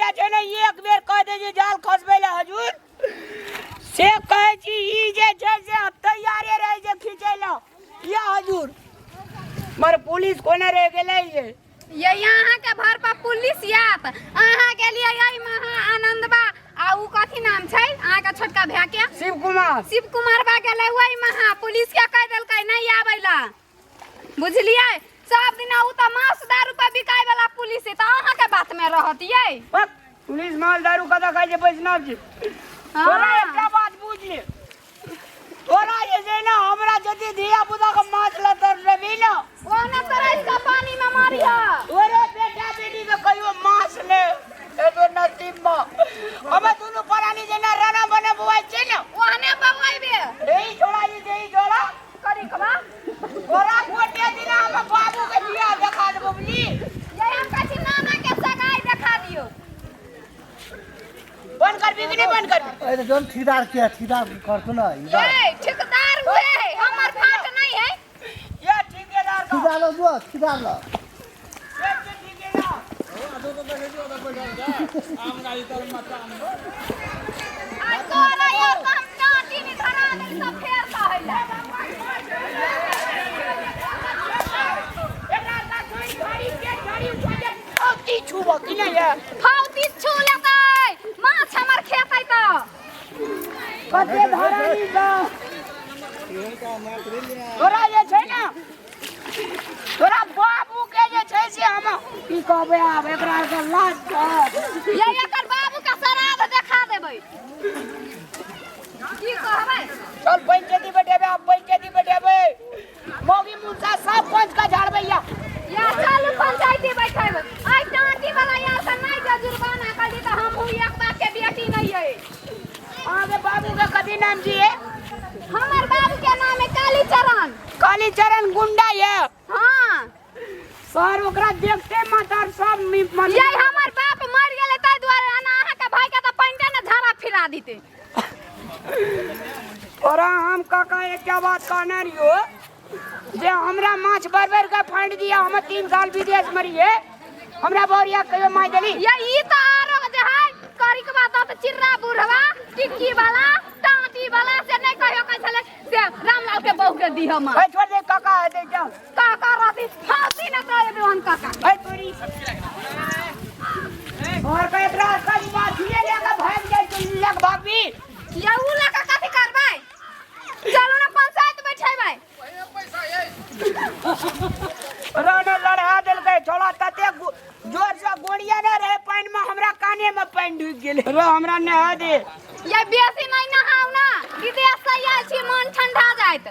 जे छै ने एक बेर कह दे जे जाल खसबै लए हजूर से कहै छी ई जे छै से तैयारे रहै छै खींचै लए या हजूर मगर पुलिस कोने रहि गेलै ये ये यहाँ के भर पर पुलिस आयत। अहाँ गेलियै एहि महा आनंदबा आ उ कथी नाम छै अहाँ के छोटका भाय के? शिव कुमार। शिव कुमार बा गेलै ओहि महा, पुलिस के कहि देलकै नहीं आबै ला, बुझलियै? सब दिन उ तऽ मांस दारू पर बिकाय वाला पुलिस है, तऽ अहाँ के बात में रहत यै। बक, पुलिस माल दारू कतऽ खाइ छै वैष्णव जी? तोरा एकटा बात बुझ ले, तोरा जे छै ने हमरा यदि धिया पुता के माछ लतर देबी ने, ओना तोरा इसका पानी में मारिया। तोरे बेटा बेटी के कहियो माछ ने एगो नसीब में। हमे दुनू प्राणी जेना राना बने बुआइ छै ने, ओहने बौआइबे। एही छोड़ा जे छै, ई छोड़ा करी खबा। तोरा गोटे दिना हम बाबू के बियाह देखा देबो, बुझली? ये हम कहै छी नाना के सगाई देखा दियौ। बंद करबी कि नहीं बंद करबी? अरे जोन ठेकेदार के ठेकेदार करतो ना। ये ठेकेदार हुए है, हमर फाट नहीं है। ये ठेकेदार का ठेकेदार लो जो ठेकेदार लो। ये ठेकेदार। आ तोरा यार तो हम टाटी नहीं धरा दे सब फेर कहैला। एकरा का छोड़ी छोड़ी के छोड़ी उठा के फौती छुबो कि नहीं है? फौती छू लेतै, माछ हमर खेतै तऽ। कते धरानी का तोरा जे छै ने, तोरा बाबू के जे छै से हम की कहबै आब एकरा के लाज छै। ये एकर बाबू के श्राद्ध देखा देबै। की कहबै? चल पंचायती बैठेबै, आब पंचायती बैठेबै, मौगी मुसा सब पंच का झाड़बै या। या चलू पंचायती बैठेबै। आइ टाँटी वाला यार से नहीं जे जुर्माना करली तऽ हमहूँ एक बाप के बेटी नहीं है। अहाँके बाबू के कथी नाम छियै? हमर बाबू के नाम है कालीचरण। कालीचरण गुंडा ये? हाँ। सर ओकरा देखते मातर सब ये हमर बाप मर गेलै ताहि दुआरे एना अहाँके भाई के तऽ पानिटे ने झाड़ा फिरा दिते। तोरा हम काका एकटा बात कहने रहियो जे हमरा माछ बर बर के फांड दिया, हम 3 साल विदेश में रहिए, हमरा बौरिया कहियो मार देली। ये ई तऽ आरो जे है करी के बात तऽ चिर्रा बुढ़वा टिक्की वाला टाटी वाला से नहीं कहियो कहै छलै से रामलाल के बहू के दिह माछ। ए छोड़ दे काका, दे जाओ। काका रहती फांसी न तो एबे हम काका। ए तोरी और का एकरा का माछिए लेके भाग जाय तो लेके भागबी। ये उ लका कथी करबै? चलू ना पंचायत बैठेबै। राना लड़ा देलकै छोड़ा तते जोर से गोड़िया ने रहे पानि में, हमरा काने में पानि ढुकि गेलै। रो हमरा नहा दे। ये बेसी नहीं नहाउ ना, विदेश से आयल छी मन ठंडा जायत।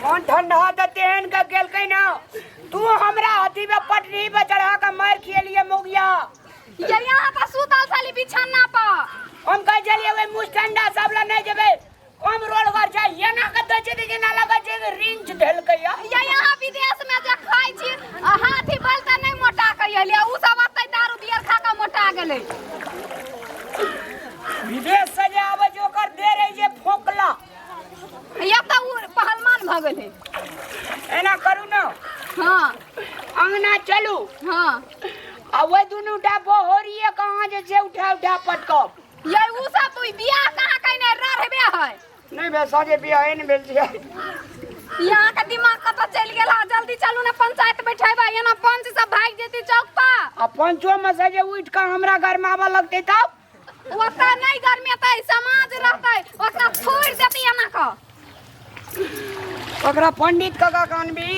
मन ठंडा त तेहन के केलकै ना, तू हमरा अथी में पटरी पे चढ़ा के मार खियलिए मोगिया। ये यहाँ पर सुतल छली बिछाना पर। हम कहै छलियै ओहि मुँह ठंडा सब लए नहीं जेबै, कम रोल घर छै, एना के दै छै तऽ जेना लगै छै कि रिंच धेलकै या। ये यहाँ विदेश में जे खाइ छी आ हाथी बैल तऽ नहीं मोटा के एलियै, उ सब ओतै दारू बियर खा के मोटा गेलै। विदेश से जे आबै छै ओकर देह रहै छै फोकला। या तऽ उ पहलवान भऽ गेलै। एना करू ने। हाँ। अंगना चलू। हाँ। आ ओहि दुनू टा बहोरिये के अहाँ जे छै उठा उठा पटकब। ये उ सब बियाह कहाँ कइने रहबे है। नहीं भेल, साँझे बियाह नहीं भेल छै। यहाँ के दिमाग कतऽ चलि गेल है? जल्दी चलू ने पंचायत बैठेबै, एना पंच सब भागि जेतै चौक पर। आ पंचो में से जे उठि कऽ हमरा घर में आबऽ लगतै तब? ओतऽ नहि गरमेतै, समाज रहतै, ओकरा छोड़ि देतै एना कऽ। ओकरा पंडित काका के अनबी।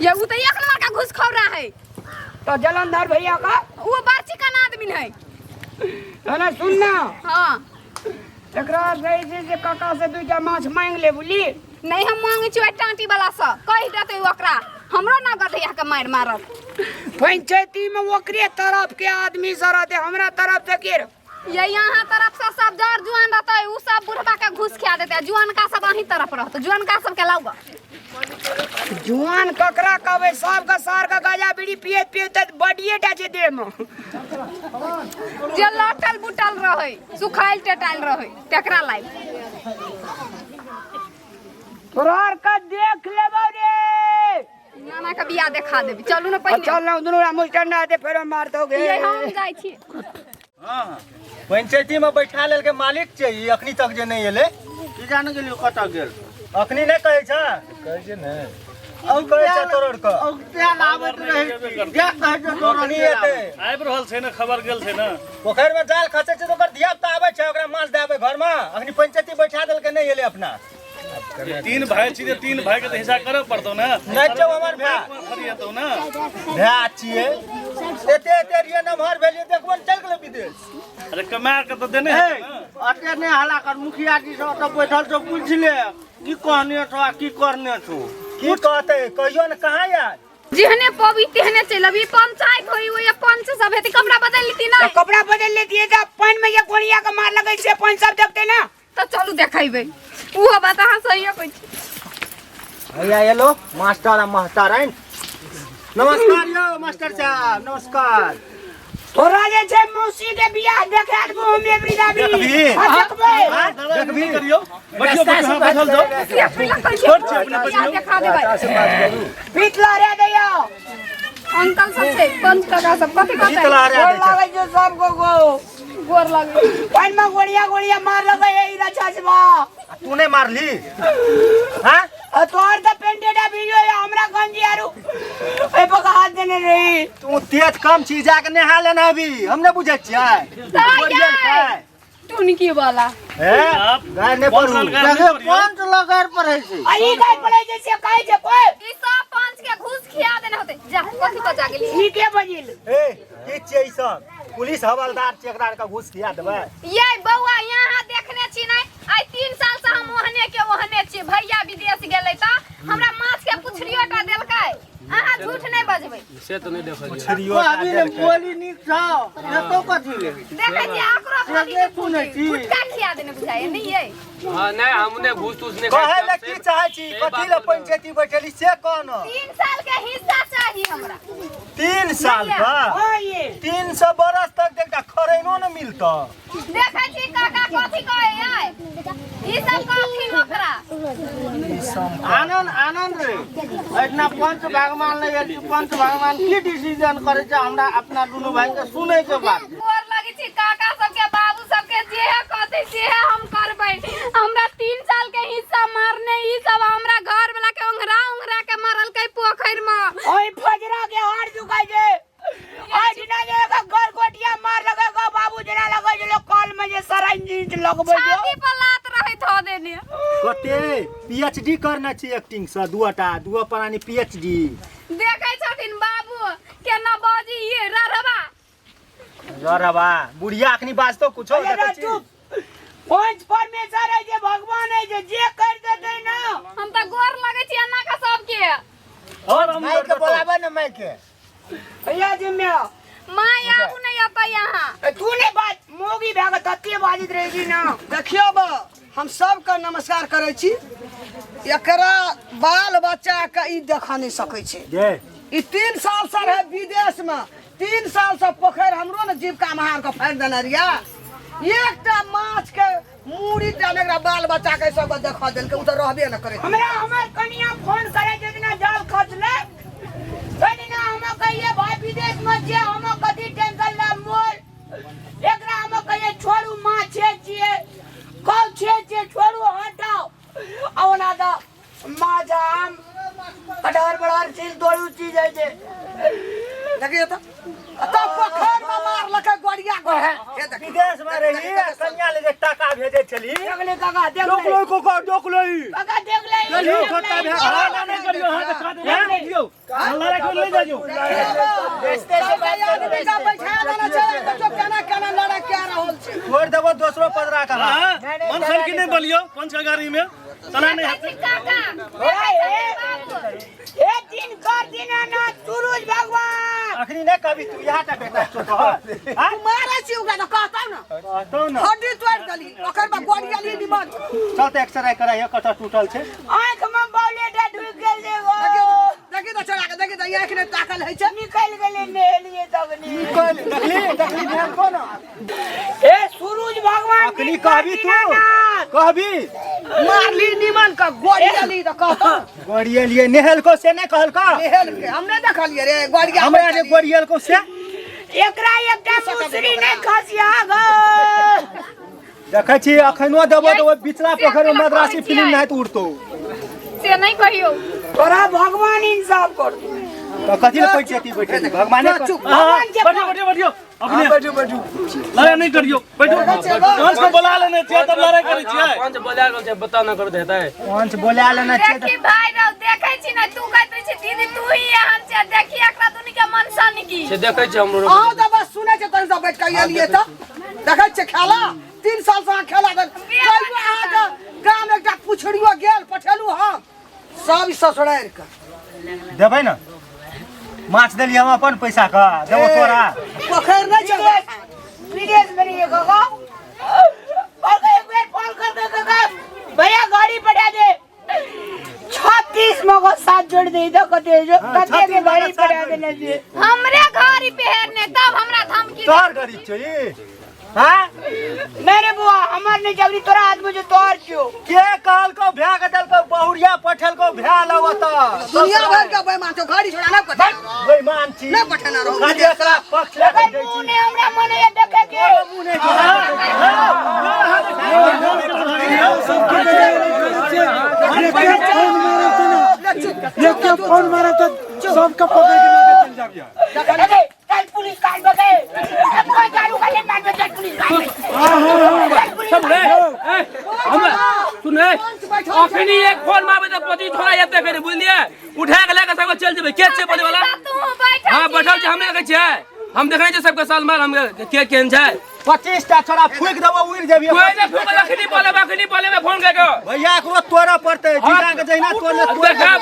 ये उ तऽ एक नंबर का घुसखोरा है। तो जलंधर भैया का? वो बड़ चिकन आदमी है। है ना, सुन ना। हाँ। एकरा रहै छै जे काका से दूटा माछ मांगि ले, बुझली? नहीं हम मांगे छियै टाटी वाला से, कहि देतै ओकरा, हमरो ना गधैया के मारि मारत। पंचायती में ओकरे तरफ के आदमी सब रहते, हमरा तरफ से के? ये यहाँ तरफ से सब जर जुआन रहते, उ सब बुढ़वा के घूस खिया देते, जुआन का सब अहीं तरफ रहते, जुआन का सब के लाऊगा। जुआन ककरा कहबै, सब के सार के गाजा बीड़ी पियत पियत त बडिये टा छै देह में। जे लटल बुटल रहै, सुखाइल टेटाइल रहै, तेकरा लाइब। तोरा के देख लेबौ रे। नाना के बियाह देखा देबी, चलू ने पहिले। चल ना, दुनू मुस्टंडा दे फेरो मारतौ गे। ये हम जाइ छी। हाँ हाँ पंचायती में बैठा लेलकै मालिक छै ई अखनी तक जे नहि एलै की जाने गेलियो कतऽ गेल अखनी नहि कहै छ कहै छै ने की कहै छ तोर के औगतायल आबैत रहै छी जे कहै छै तोरा अखनी एतै आबि रहल छै ने खबर गेल छै ने पोखरि में जाल खसै छै तऽ ओकर धिया पुता आबै छै ओकरा माछ दे आबै घर में अखनी पंचायती बैठा देलकै नहि एलै अपना तीन भाई छी तऽ तीन भाई के तऽ हिस्सा करऽ पड़तौ ने नहि छौ हमर भाय फरिएतौ ने भाय छियै एते एते रहियै नमहर भेलियै देखबो ने चलि गेलै विदेश अरे कमा के तऽ देने ए हेतौ ने अते नहि हल्ला कर मुखिया जी सब ओतऽ बैठल छौ पूछि ले की कहने छौ आ की करने छौ की कहतै कहियो ने कहाँ यार जेहने पबी तेहने चलि अबी पंचायत होई ओइ पंच सब हेतै कपड़ा बदल लेती तो ना कपड़ा बदल लेती है तो पानी में ये गोलियां के मार लगे से पानी सब देखते ना तऽ चलू देखेबै ओहो बात अहाँ सहिए कहै छी भैया एलो मास्टर आ मास्टराइन नमस्कार यौ मास्टर साहब नमस्कार तोरा जे छै मौसी के बियाह देखे देबो हम एबरी दाबी देखबही? हाँ, देखबै देखबही? करियौ बैठियौ बैठियौ हाँ बैठल जाउ छोट छै, अपने बियाह देखा देबै पीत लहरा दैयो अंकल सब छै पंच काका सब कथी गीत कहतै लहरा गोर दै छै लागै छै सब को गो गोर लागै पानि में गोलियां गोलियां मार लगे है ई रछा आ तू नहि मारली हाँ आ तोहर तऽ पेंटेटा भीजो है हमरा गंजी आरू ए पर हाथ देने रही तू तेज कम छी जाके नहा लेना अभी हम नहि बुझै छियै तऽ यै, टुनकी वाला हे गाय नहि पढ़ू देखियौ पंच लगैर पढ़ै छै आ ई गाय पड़ै छै से कहै छै कोइ ई सब पंच के घूस खिया देने होते जा कथी बजा गेली नीके बजिल ए की छियै ई सब पुलिस हवलदार छियै एकरा आरके घूस खिया देबै ये बौआ यहाँ देखने छी नहीं आइ 3 साल से हम ओहने के ओहने छी भैया विदेश गेलै तऽ हमरा माछ के पुछरियो टा देलकै अहाँ झूठ नहीं बजबै से तऽ नहि देखलियै पुछरियो अभी ने बोली नीक छौ एतौ कथी ले देखै छी आकरो से बोली नहि सुनै छी गुटका खिया देने बुझाइए नहीं ये हाँ नहि हम नहि घूस तूस नहि कहै खाइ लए छी, की चाहै छी से कथी बात लए पंचायती बैठेली से कह न 3 साल के हिस्सा चाही हमरा 3 साल का हाँ ये 300 बरस तक देखता खरैनो न मिलता देखै छी काका कथी कहै आइ ई सब कहथिन ओकरा आनंद आनंद रे एहिठिना पंच भगवान लग गेल छी पंच भगवान की डिसीजन करै छै हमरा अपना दुनू भाई के सुनै के बात गोर लगै छी काका सबके बाबू सबके जे कहतै से हम करबै हमरा 3 साल के हिस्सा मारने ई सब हमरा घर वाला के ओंघरा ओंघरा के मारलकै पोखरि में ओई फजरा के हार झुकाई जे आज ना जे एक घर गोटिया मार लगे गो बाबू जना लगे जे लोग कॉल में जे सराइन जींस लगबै जो छाती पर लात रहै धऽ देने कते पीएचडी करने छी एक्टिंग से दुआटा दुआ प्राणी पीएचडी देखै छथिन बाबू केना बाजी ये ररबा ररबा बुढ़िया अखनी बाजतो कुछो अरे देखै छी राजू पंच परमेश्वर है जे भगवान है जे जे कर देते ना हम तऽ गोर लगै छी एना के सबके और हम माय के बोलाबे न माय के भैया जिम्मे माँ आबू नहीं अतै यहाँ ए, तू नहीं बात मोगी भए के तते बाजित रहे छी ना देखियौ बा हम सबके नमस्कार करै छी एकरा बाल बच्चाके ई देखा नहि सकै छै गे ई 3 साल से रहे विदेश में 3 साल से पोखरि हमरो ने जीविका महार के फाड़ि देने रहियै एकटा माछ के मूड़ी टा ने एकरा बाल बच्चा के सब देखा देलकै ओ तऽ रहबे ने करै हमरा हमर कनिया फोन करे जितना जाल खसले तदिना हम कहिए भाई विदेश में छियै हम कथी टेंशन ले मोर एकरा हम कहिए छोड़ू माँ छे छियै कौ छे छियै छोड़ू हटाओ आ ओना तऽ माछ आम कटहर बड़हर चीज तोड़ू चीज है जे देखियौ तऽ तऽ पोखरि में मारलकै गोरिया गोहे हे देखियौ विदेश में रही आ कन्या ले जे टाका भेजै छली देख ले काका देख डोक ले लो कोको डोक लो काका देख ले चलियो देख खत्ता ले। भए हल्ला नहि करियौ अहाँ तऽ कात में बैठियौ हल्ला राखियौ ले जाइयौ सबके आदमी के बैठा देने छै देखियौ केना केना लड़ाई कए रहल छै छोड़ देबो दोसरो पदरा का हाँ मन सन की नहि बोलियौ पंच के गाड़ी में चला नहि देखै हेतै छी काका ओए, देखै छथिन बाबू ए दिन कर दीनानाथ सूरज भगवान अखनी नहि कहबी तू इएह टा बेटा छौ तोहर तू मारै छी ओकरा तऽ कहतौ ने कहतौ ने हड्डी तोड़ि देली ओकर बाद गोड़ी गेली निमन चल तऽ एक्सरे कराइए कतऽ टूटल छै आँख में बौलेटा ढुकि गेल जे गो देखियौ देखी तऽ छोड़ा के देखी तऽ आँखि नहि ताकल होइ छै निकलि गेलै नहेलियै तब ने देखली देखली ध्यान को ना ए सूरज भगवान अखनी दिन कर कहबी तू दीनानाथ कहबी मारली निमन के गोड़ी गेली तऽ कहतौ गोड़ियलिए नेहलको से नहि कहलको नेहेल के हम नहि देखलियै रे गोड़िया हमरा जे गोड़ियलको से एकरा एकटा मुसरी नहि खसिया गो। देखै छी अखनो देबो तऽ ओहि बिचला पोखरि में मद्रासी फिल्म नहि तऽ उड़तो। से नहीं कहियो। तोरा भगवान इंसाफ कर दू। तऽ कथी लए पंचायती बैठे भगवाने चुप। भगवान जे बैठो बैठो बैठियो अपने बैठो बैठो लड़ाई नहीं करियो बैठो पंच के बोला लेने छियै तब लड़ाई करै छियै। पंच बोला रहल छै बता ना कर देतै। पंच बोला लेने छियै। देखी भाई रौ देखै छी ने तू कहैत रहै छी दीदी तू ही एहन छै देखी एकरा दुनी के मनसा निकी से देखै छी हमरो। अहाँ तऽ बस सुनै छै तनी सब बैठ कऽ एलियै तऽ देखै छियै खेला 3 साल से अहाँ खेला देल कहियो अहाँके गाम एकटा पुछड़ियो गेल पठेलहुँ हम सब ससुरारि कऽ देबै ने माछ देलियै हम अपन पैसा के देबो तोरा। पोखरि नहि छै विदेश में रहिए काका और एक बेर फोन कर दे काका भैया गाड़ी पठा दे 36 मगो साथ जोड़ दे दो कते जो कते के गाड़ी पठा देने छे हमरे घड़ी पहिरने तब हमरा धमकी तोहर गरीब छौ ई। हाँ मेरे बुआ हमर नहीं जबरी तोरा हाथ में जो तोहर छो के कहलको भ्या के देलको बहुरिया पठेलको भ्या लगत दुनिया भर के बेईमान छौ घड़ी छोड़ा नहि पठेना रहो। बेईमान छी नहि पठेना रहो। खाली एकरा पक्ष लए के जाइ मुंह छी ने हमरा मन ये देखे के मुंह नहि फोन मारब तऽ सबके पकड़ के लऽ के चलि जाबिया। अरे चल पुलिस काट बगे कोई दारू का ले मार चल पुलिस काट चल पुलिस सब रे ए हम सुन रे अखनी एक फोन मारबै तऽ पति थोड़ा एते करे बुझलियै उठा के लए के सबके चलि जेबै के छै बोले वाला। तू बैठल हां बैठल छै हम नहि देखै छियै हम देखै छियै सबके साल माल हम के केहन छै। 25 टा छोड़ा फूक देबो उड़ि जेबी। कोई नहि फूकल अखनी बोलेबै अखनी बोलेबै फोन कए के भैया एकरो तोड़ऽ पड़तै जीजा के जहिना तोड़ले देखा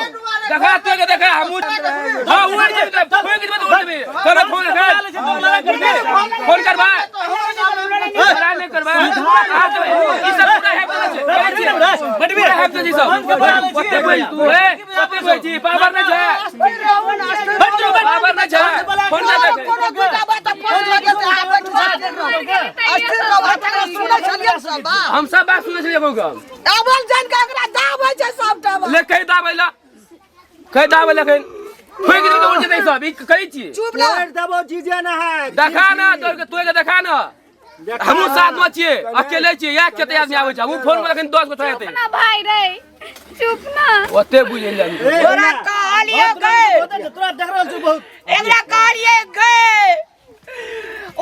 देखा तो के देखा हम हां उड़ जेबै तऽ फूक देबै तऽ उड़ जेबै कर फोन कर फोन करबा लड़ाई नहीं करबा ई सब पूरा है छै पूरा है जी सब कते बैठ तू ए कते बैठ छी पावर नहीं छै पावर नहीं छै फोन कर देख कोनो दूटा बात फोन लगे से अहाँ बैठू अस्थिर रहो तकरा सुनै छलियै सब बात। हम सब बात सुनै छलियै को अबल जान के एकरा दाबै छै सबटा बात। ले कहि दाबै ला कहि दाबै ला कहि फूक देबै तऽ उड़ जेतै सब ई कहै छी। चुप ना तोड़ि देबो जीजे न है देखा ना तोड़ के तोड़ के देखा ना हमहूँ साथ में छियै अकेले छियै या कते आदमी आबै छै हमहूँ फोन में अखन 10 गो छोड़ा हेतै। ना भाई रे चुप ना ओते बुझि गेल तोरा कहलिए गए तोरा देख रहल छी बहुत एकरा कहलिए गए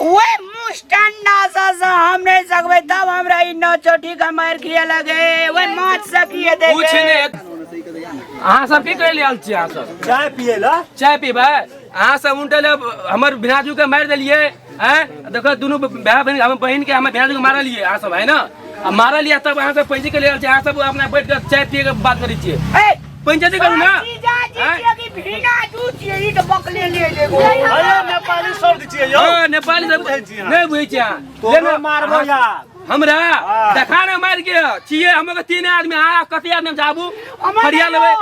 ओए मुस्टंडा सा सा हम नहीं सकबे तब हमरा ई नौ चोटी का मार खिया लगे ओए माछ सकिए दे पूछ ने अहाँ सब की करै ले आयल छियै अहाँ सब चाय पिए ला चाय पीबै अहाँ सब उनटे ले हमर भिनाजू के मारि देलियै हैं देखो दुनू भाय बहिन हमर बहिन के हमर भिनाजू के मारलियै अहाँ सब है ना आ मारलियै तब अहाँ सब पैंची के ले आयल छियै अहाँ सब अपना बैठ के चाय पिए के बात करै छियै ए पंचायती करू ना जीजा जी छियै कि भिना जू छियै ई तऽ बकले ले लेगो। अरे नेपाली शब्द छियै यौ। हां नेपाली शब्द नहीं बुझै छियै अहाँ। तोरो मारबो यार हमरा देखा ने मार के छियै हम 3 आदमी अहाँ कते आदमी हम जाबू फरिया लेबै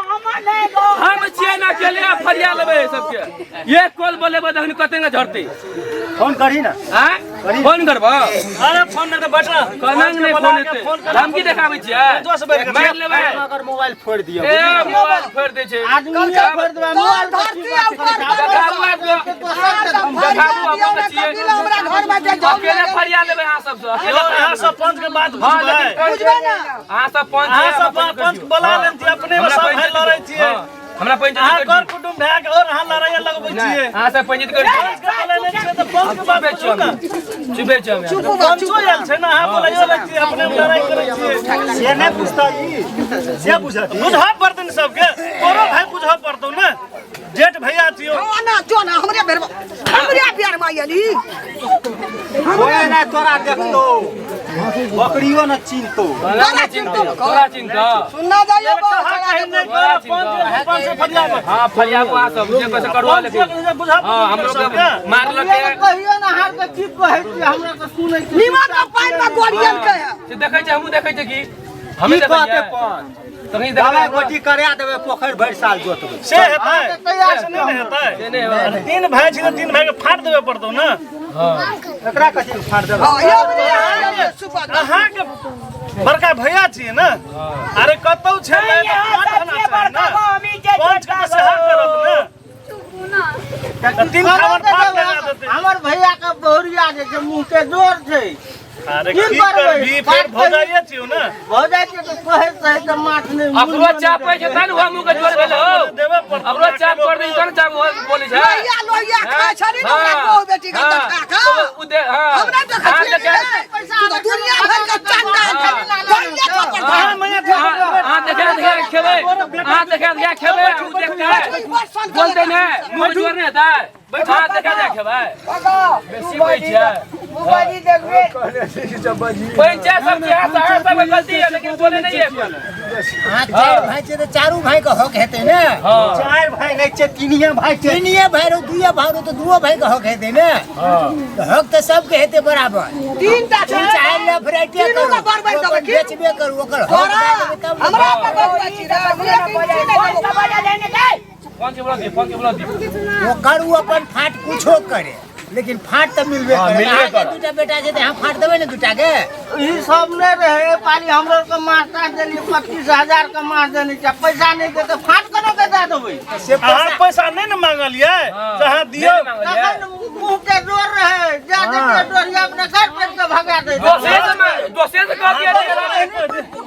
हम छियै ना अकेले फरिया लेबै सबके एक कॉल बोलेबै तखन कते ने झड़तै। फोन करी ना आँ फोन करबो। अरे फोन नहीं तो बैठना कनंग नहीं फोन हेतै धमकी देखाबै छियै मारि लेबै अगर मोबाइल फोड़ि दियौ ए मोबाइल फोड़ि दै छै आदमी फोड़ि देबै मोबाइल धरती ऊपर देखाबू आबि कऽ देखाबू हम छियै हमरा घर में जे अकेले फरिया लेबै अहाँ सबसँ अकेले अहाँ सब पंच के बात हाँ, बुझबै लेकिन पंच- बुझबै ना अहाँ सब पंच अहाँ सब पंच के बोला लेने छियै अपने में सब भाई लड़ै छियै। हमरा अहाँ पंचायत कर कुटुम्ब भए के और अहाँ लड़ाई लगबै छियै। अहाँ सब पंचायत कर पंच के बोलेने छियै तऽ पंच के बात बुझू ने। चुपे छी हम चुप पंचो आयल छै ने अहाँ बोलैयो लै छियै अपने में लड़ाई करै छियै। से नहि पूछता ई से पूछत बुझऽ पड़तै ने सबके तोरो भाई बुझऽ पड़तौ ने जेठ भैया छियौ। हाँ ना जो ना हमरे बेर हमरे बेर में आयली ओए नहि तोरा देखतो बकरियो न चिन्हतो तोरा चिन्हतो तोरा चिन्हतो सुनना जाइयो कहाँ कहीं नहि करऽ पंच पंच से फरियाबै। हां फरियाबू अहाँ सब जे कैसे करवा लेकिन बुझऽ हां हमरो के मारलक के कहियो ना हार के की कहै छियै हमरा तऽ सुनै छी नीमक के पानि में गोड़ियल के है से देखै छै हमहूँ देखै छै की हमे की देखै कहते छियै पंच तखनी दवाइ देखबै गोटी करा देबै पोखरि भरि साल जोतबै से हेतै से नहि ने हेतै से नहि हेतै। तीन भाई छी तऽ तीन भाई के फाड़ देबे पड़तौ ने। एकरा कथी फाड़ देबै। हां यो बने सुपर अहाँके बड़का भैया छियै ने अरे कतौ छै ने तऽ फाड़ होना चाही ने पंच के तऽ सएह करत ने। चुप ना। तऽ तीन ठामन फाँट लगा देतै। हमर भैया के बहुरिया जे छै मुँह के जोर छै। अरे की की करबै? करबी फेर भौजाइए छियौ ने। भऽ जाइ छै तऽ कहैत कहैत तऽ माछ नहि अकरो चापै छै तहन हुआ मुँह के जोर भेल हो। देबे पड़तौ। अकरो चाप कर दै तहन चाप हुआ बोलै छै। लोहिया लोहिया खाइ छली ने ओकरा बहु बेटी के देखा कऽ। उ दे हां हमरा देखै छियै तू तऽ दुनिया भरि के चंदा लोहिया थप्पड़ अहाँ मैया अहाँ देखा देखा खेबै, अहाँ देखा देखा खेबै, उ देखतै बोलतै नै, मुँह के जोर नै हेतै। अहाँ देखा देखा खेबै बेसी होइ छै। बाजी देखबे पंचायत सब के हाथ अहाँ सबके गलती है, लेकिन बोले नहीं है कोई। अहाँ चारि भाई छै तऽ चारू भाई के हक हेतै ने। हाँ चारि भाई नहि छै, तीनिये भाई छै। तीनिये भाई रहो, दुइये भाई रहो तऽ दुओ भाई के हक हेतै ने। तऽ हक तऽ सबके हेतै बराबर। तीनटा छै, चाहे लफराइटे तीनू करू, के बराबर देबै की? बेचबे करू, ओकर हक तोरा दए देबै तब ने। हमरा पर बजबै छी रे, एक इंची नहि देबौ। फोन के बोला दी, फोन के बोला दी। ओकर उ अपन फाट कुछो करे, लेकिन फाट तऽ मिलबे हाँ, करे। मिलबे अहाँके करत। दूटा बेटा छै तऽ अहाँ फाट देबै ने दूटा के? ई सब नहि रहे पाली हमरो के माछ ताछ देलियै 25,000 के माछ देने छै, पैसा नहि देतै फाट केना के दए देबै? से अहाँ पैसा नहि ने मांगलियै हाँ। तऽ अहाँ दियौ। नहि मांगलियै। तखन मुँह के जोर रहे, जा देखियै डोरिया अपने घर पर के भगा दै। दोसरे से दोसरे से कह दिया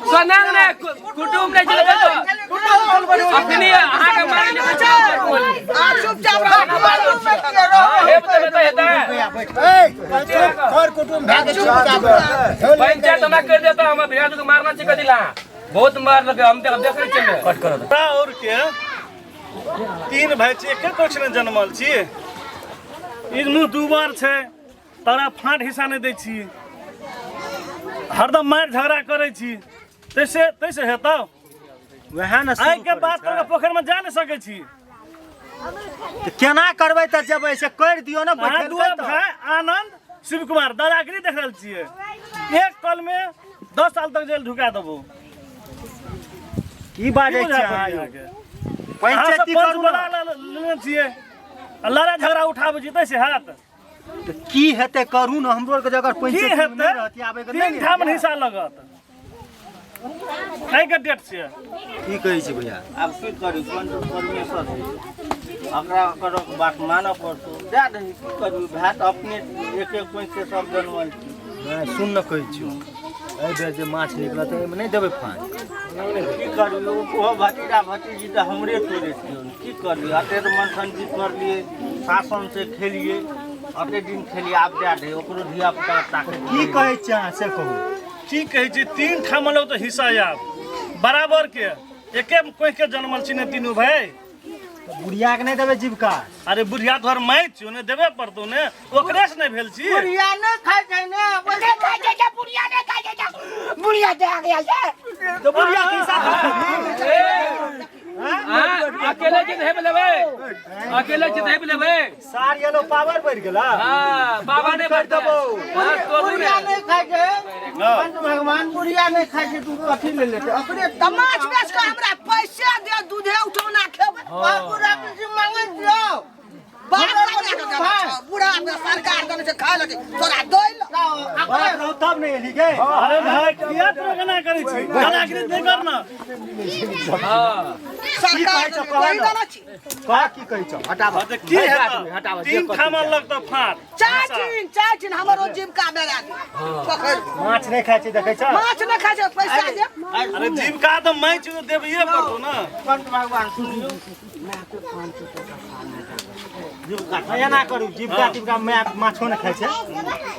सोनांग ने कुटुम्ब नहि चलबै तो अपने अहाँके मारि ले। आ चुपचाप रह। हे बतेबै तऽ हेतै। ए, कर कुटुम्ब भए के चुपचाप रह। पंचायत हमरा कर देता, हमरा भैया के मारना छै कदिला बहुत मारलकै, हम तऽ देखै छियै कट करत। हमरा और के तीन भाई छी, एके कोख ने जनमल छी। ई मुँह दुबर छै, तोरा फाँट हिस्सा नहि दै छी, हरदम मारि झगड़ा करै छी, तैसे तैसे हेतौ? वएह ने आइ के बाद तोरा पोखरि में जा नहि सकै छी। तऽ केना करबै तऽ जेबै से करि दियौ ने। अहाँ बैठेलकै दू तऽ। भाई आनंद शिव कुमार दादागिरी देख रहल छियै, एक कल में 10 साल तक जेल ढुका देबो। की बाजै की छियै बुझा अहाँ पड़ैए यौ? अहाँके? अहाँ सब पंचायती पंच करू बना ने। लेने छियै आ लड़ाइ झगड़ा उठाबै छी तैसे हैत? तऽ की हेतै करू ने, हमरो आरके जगह की पंचायती हेतै? नहि रहती आबै के तीन नहि ठाम हिस्सा लगत। आइके डेट छियै। की कहै छी भैया? आब की करी, पंच परमेश्वर छै, ओकरा ओकर बात मानऽ पड़तौ, दए दही, की करबी भाय, तऽ अपने एक एक पैसे से सब जनमल छी। नहि सुन ने, कहै छियौ एहि बेर जे माछ निकलत एहिमे नहि देबै फाँट। की करबी, ओहो भतीजा भतीजी तऽ हमरे तोरे छियौ, की करबी? अते तऽ मनसंजी करलियै, शासन से खेलियै, अते दिन खेलियै, आब दए दही, ओकरो धिया पुता ताकै। की कहै छियै अहाँ से कहू? की कहै छी, तीन ठाम लग तऽ हिस्सा आयब बराबर के, एके कोइ के जनमल छी ने तीनू भाई। तऽ बुढ़िया के नहि देबै जीविका? अरे बुढ़िया तोहर माय छियौ ने, देबे पड़तौ ने, ओकरे से नहि भेल छी। बुढ़िया नहि खाइ छै ने। नहि खाइ छै जे बुढ़िया नहि खाइ छै जे बुढ़िया दे गया छै। तऽ बुढ़िया के हिस्सा अहाँ अकेले छी तऽ हेब लेबै, अकेले छी तऽ हेब लेबै। सार येलो पावर बढ़ि गेला। हाँ बाबा नहि कर देबौ। हाँ तोड़ू ने। बुढ़िया नहि खाइ छै पंच भगवान, बुढ़िया नहि खाइ छै, तू कथी ले लेतै ओकरे? तऽ माछ बेच कऽ हमरा पैसे दे, दूधे उठौना खेबै। बाबू राखी मांगै छियौ। बाप ककरा के देने छौ? बूढ़ा आदमी सरकार देने छै खाय लगे, तोरा दै लए। बाप रहौ तब ने एली गे। अरे भाई किया तोरा केना करै छी? दादागिरी नहि करना। हाँ सरकार कहै छौ, देने कहऽ तोही ने। देने छी। कह की कहै छौ, हटाबऽ। तऽ की हेतौ? तीन ठाम लगतौ फाँट। चारि ठिन, चारि ठिन हमरो जीविका मेरा दे पोखरि। माछ नहि खाइ छै देखै छ? माछ नहि खाइ छै, पैसा दे। अरे जीविका तऽ माय छियौ तऽ देबैए पड़तौ ने। पंच भगवान सुनियौ। एना करू, जीविका तिविका माय माछो नहि खाइ छै,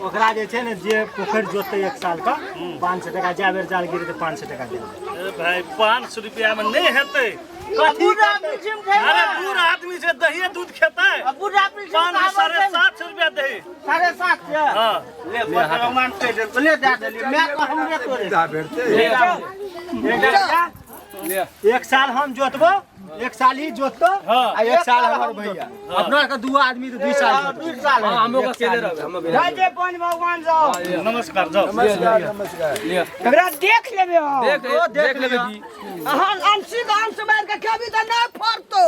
ओकरा जे छै ने जे पोखरि जोततै एक साल के 500 टका, जाय बेर जाल गिरेतै 500 टका देबै। ए भाई 500 रुपया में नहि हेतै। कथी? बूढ़ा पीछे छै। अरे बूढ़ आदमी छै, दहिए दूध खेतै? बूढ़ा पीछे 500, 750 रुपया दही। 750? हाँ। ले पंच भगवान कहि देलकै, ले दए देलियै, माय के हमरे तोरे। एक साल हम जोतबो, एक साल ही जोततो हाँ। आ एक साल हमर भैया, अपना के दू आदमी तऽ 2 साल जोतबो। 2 साल। हाँ हमरो अकेले रहबै, हम जय जय पंच भगवान साहब। नमस्कार, जाओ। एकरा देख लेबै हम। देख देख लेबै की। अहाँ अंशी के अंश मारि कऽ खेबी तऽ नहि फड़तौ।